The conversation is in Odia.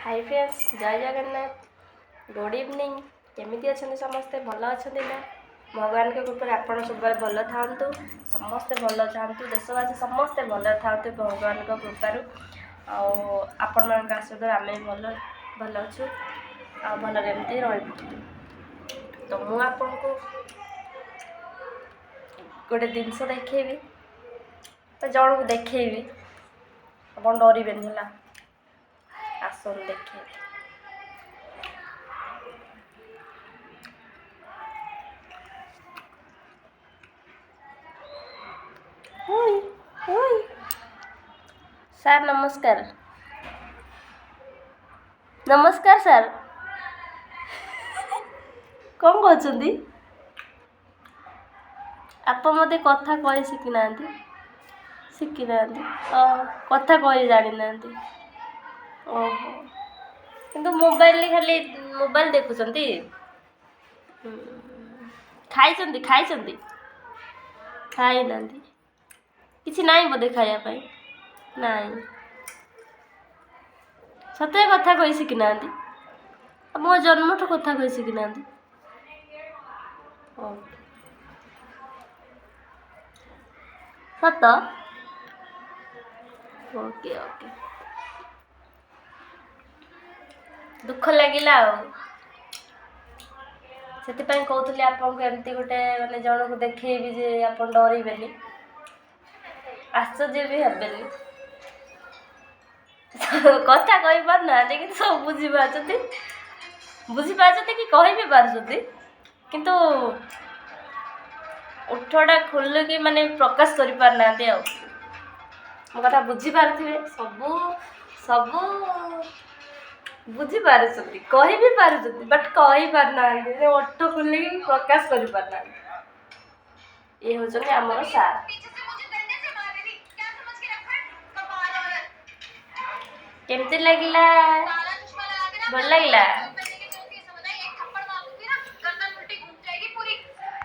ହାଇ ଫ୍ରେଣ୍ଡସ୍, ଜୟ ଜଗନ୍ନାଥ, ଗୁଡ଼୍ ଇଭିନିଂ। କେମିତି ଅଛନ୍ତି ସମସ୍ତେ? ଭଲ ଅଛନ୍ତି ନା? ଭଗବାନଙ୍କ କୃପାରେ ଆପଣ ସବୁବେଳେ ଭଲ ଥାଆନ୍ତୁ, ସମସ୍ତେ ଭଲ ଥାଆନ୍ତୁ, ଦେଶବାସୀ ସମସ୍ତେ ଭଲ ଥାଆନ୍ତୁ ଭଗବାନଙ୍କ କୃପାରୁ। ଆଉ ଆପଣମାନଙ୍କ ଆଶୀର୍ବାଦରୁ ଆମେ ଭଲ ଭଲ ଅଛୁ ଆଉ ଭଲରେ ଏମିତି ରହିବୁ। ତ ମୁଁ ଆପଣଙ୍କୁ ଗୋଟେ ଜିନିଷ ଦେଖେଇବି, ତ ଜଣକୁ ଦେଖେଇବି, ଆପଣ ଡରିବେନି ହେଲା। ଆସନ୍ତୁ ଦେଖେଇବି। ସାର୍ ନମସ୍କାର। ନମସ୍କାର ସାର୍, କ'ଣ କହୁଛନ୍ତି ଆପଣ? ମୋତେ କଥା କହି ଶିଖିନାହାନ୍ତି? ଶିଖିନାହାନ୍ତି, କଥା କହି ଜାଣିନାହାନ୍ତି। ଓହୋ, କିନ୍ତୁ ମୋବାଇଲରେ ଖାଲି ମୋବାଇଲ ଦେଖୁଛନ୍ତି। ଖାଇଛନ୍ତି? ଖାଇଛନ୍ତି? ଖାଇନାହାନ୍ତି? କିଛି ନାହିଁ ବୋଧେ ଖାଇବା ପାଇଁ? ନାଇଁ, ସତରେ କଥା କହି ଶିଖିନାହାନ୍ତି? ମୋ ଜନ୍ମଠୁ କଥା କହି ଶିଖିନାହାନ୍ତି? ସତ? ଓକେ ଓକେ, ଦୁଃଖ ଲାଗିଲା। ଆଉ ସେଥିପାଇଁ କହୁଥିଲି ଆପଣଙ୍କୁ ଏମିତି ଗୋଟେ ମାନେ ଜଣକୁ ଦେଖେଇବି ଯେ ଆପଣ ଡରିବେନି, ଆଶ୍ଚର୍ଯ୍ୟ ବି ହେବେନି। କଥା କହିପାରୁନାହାନ୍ତି କିନ୍ତୁ ସବୁ ବୁଝିପାରୁଛନ୍ତି, ବୁଝିପାରୁଛନ୍ତି କି କହି ବି ପାରୁଛନ୍ତି, କିନ୍ତୁ ଓଠଟା ଖୋଲିକି ମାନେ ପ୍ରକାଶ କରିପାରୁନାହାନ୍ତି। ଆଉ ମୋ କଥା ବୁଝିପାରୁଥିବେ, ସବୁ ସବୁ ବୁଝିପାରୁଛନ୍ତି, କହି ବି ପାରୁଛନ୍ତି, ବଟ୍ କହିପାରୁନାହାନ୍ତି, ଓଠ ଖୋଲିକି ପ୍ରକାଶ କରିପାରୁନାହାନ୍ତି। ଇଏ ହେଉଛନ୍ତି ଆମର ସାର୍। କେମିତି ଲାଗିଲା? ଭଲ ଲାଗିଲା?